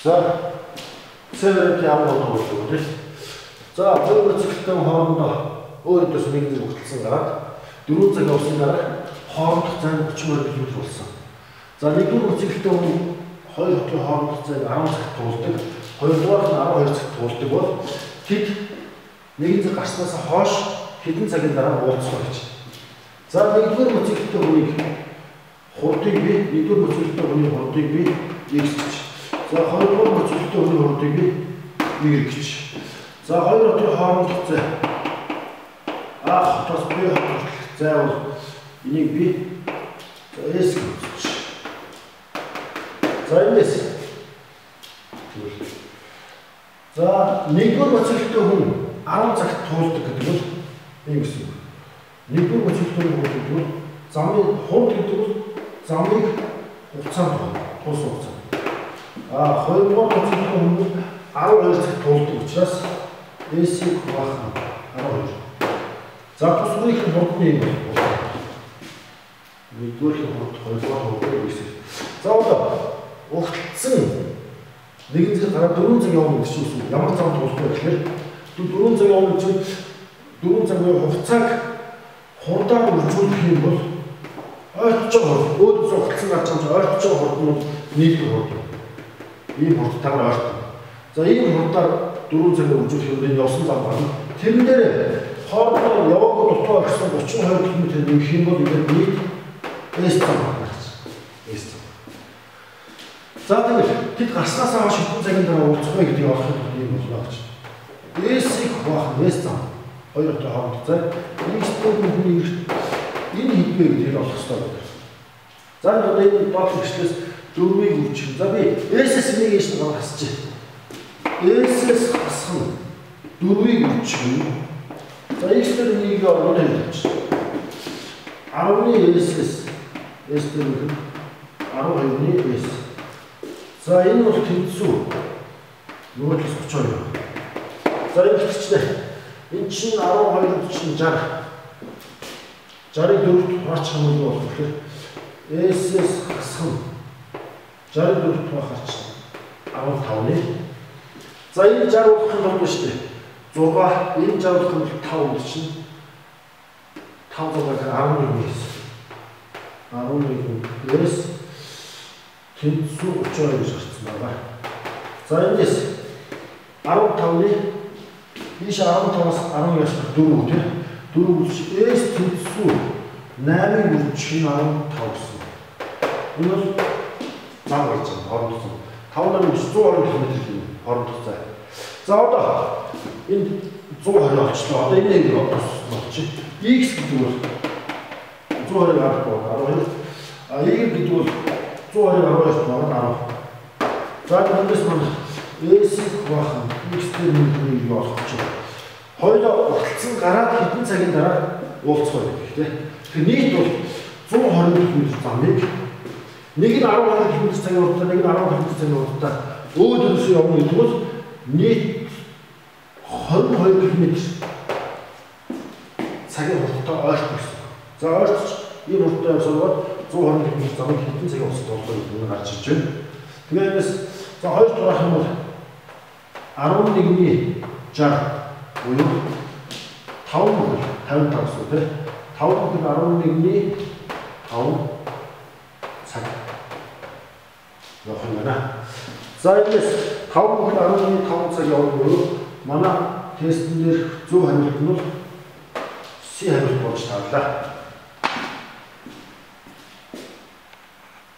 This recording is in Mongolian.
За С вариантын 13 дугаар үг тийм. За хоёр мотоциклтэй хоорондоо өөр өдөөс нэг зэрэг хөтөлсөн гараад 4 цаг явсны дараа хоорондох зай нь 32 км болсон. За нэгдүгээр мотоциклтэй хүн хоёр хотын хоорондох зайг 10 цагт туулдаг, хоёрдугаарх нь 12 цагт туулдаг бол тэд нэгэн зэрэг гарснаас хойш хэдэн цагийн дараа уулзах вэ гэж. За нэгдүгээр мотоциклтэй хүнийг хурдыг би, нэгдүгээр мотоциклтэй хүний хурдыг би x гэж. За хоёрдугаар мотоциклтэй хүний хурдыг би y гэж. За хоёр хотын хоорондох зай А хотоос Б хот хүртэлх зай бол энийг би за S гэж. За энэс тэгвэл за нэгдүгээр мотоциклтэй хүн 10 цагт туулдаг гэдэг бол ийм гэсэн үг. Нэгдүгээр мотоциклтэй хүн гэдэг бол замын хурд гэдэг бол замыг хугацаанд туулсан хугацаа. А хоёрдугаар мотоциклтэй хүн 12 цагт туулдаг учраас S-ийг хуваах нь 12. За тус бүрийн хурдны юм байна. Нэгдүгээр хурд, хоёрдугаар хурд гэсэн. За одоо угталцсан нэгэн зэрэг гараад 4 цаг явна гэж чинь ямар зам туулах вэ гэхээр 4 цаг явна гэж 4 цаг буюу хугацааг хурдаар үржүүлэх юм бол ойртож байгаа хурд, өөдөөс угталцсан гарч байгаа чинь ойртож байгаа хурд нь нийлдэг хурд. Ийм хурдтайгаар ойртно. За ийм хурдаар 4 цагаар үржүүлэх юм бол явсан зам гарна. Тэрэн дээр хоорондоо яваагүй дутуу орхисон 32 км нэмэх юм бол ингээд нийт S зам гарна гэж. S зам. За тэгвэл тэд гарснаас хойш хэдэн цагийн дараа уулзах вэ гэдгийг олохын тулд ийм болно гэж. S-ийг хуваах нь S зам. Хоёр хотын хоорондох зай. X-тэй хүний энэ хэд вэ гэдгийг олох хэрэгтэй байна. За одоо энэ доод хэрэгслээс 4-ийг үржих. За би S-с нэг ийш нь хасчих. S-с хасах нь 4-ийг үржих. За X дээр нэг орнод тавьчих. 10-ны S-с S дээр нь 12-ны S. За энэ бол тэнцүү. Нөгөө талаас 32. За энэ ихчлээ. Энэ чинь 12-д чинь 60. 60-ыг 4-д хуваачих юм бол болохоор S-с хасах нь 60-ыг 4-д хуваахаар чинь 15-ны. За энэ 60 болох юм бол шүү дээ. 6, энэ 60 болох юм бол 5 гэдэг чинь 5 6 гэхээр 11 S. 11 S тэнцүү 32 гэж гарсан байна. За эндээс 15-ны ийш 15-аас 11 асах 4 тийм 4 гэж S тэнцүү 8-ыг үржих нь 15 гэсэн. Энэ бол зам гарч байгаа хоорондох зам. 5 8 120 км юм хоорондох зай. За одоо энд 120 олчлоо. Одоо энэ нэг болчих. X гэдэг бол 120 10 12. А Y гэдэг бол 120 12 10. За эндээс маань S-ийг хуваах нь X дээр нэг олох гэж. Хоёулаа урталцсан гараад хэдэн цагийн дараа уулзах вэ гэх тийм. Тэгэхээр нийт бол 120 км замыг нэг нь 12 км цагийн хурдтай, нэг нь 10 км цагийн хурдтай өөд өрсөө явна гэдэг бол нийт 22 км цагийн хурдтай ойртох гэсэн. За ойртож ийм хурдтай явсан бол 120 км замыг хэдэн цагийн хугацаанд туулах гэдэг нь гарч ирж байна. Тэгээ энэс за хоёр дугаах юм бол 11-ний 60 буюу 5 бүхэл 55 гэсэн тийм. 5 бүхэл 11-ний 5 цаг явах юм байна. За энэс 5 бүхэл 11-ний 5 цаг явах буюу манай тестэн дээр зөв хариулт нь бол C хариулт болж таарлаа.